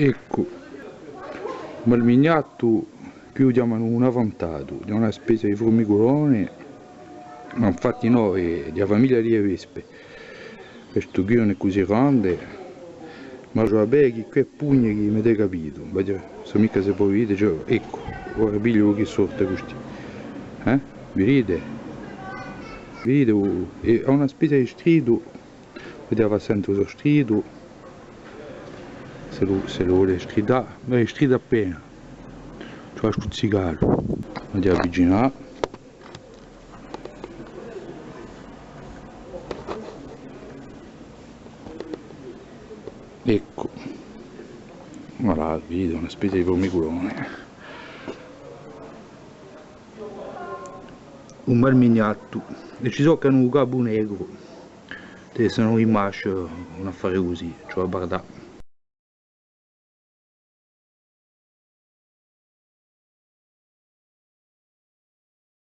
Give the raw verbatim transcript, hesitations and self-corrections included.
Eccu, u malmignatu, quì u chjamanu un avantatu, hè una spezia di furmiculone, ma infatti nò, hè di a famiglia di e vespe. Questu quì ùn hè cusì grande, ma ci hè da vede chì quì hè pugne chì m'avete capitu, ma sò micca s'è pò vede, cioè, eccu, ora pigliu chì sorte custì. Eh? Vidite? Vidite, hè una spezia di stridu. Vidite, và sentu stu stridu, s'è lu, s'è lu vole stridà, ma hè stridu appena, ci vole à stuzzicalu, vole avvicinà. Eccu, voilà, vidite, una spezia di furmiculone. Un malmignatu, è ci sò chì anu u capu negru. Tè, sò in mascia, un affare cusì, ci vole à guardà.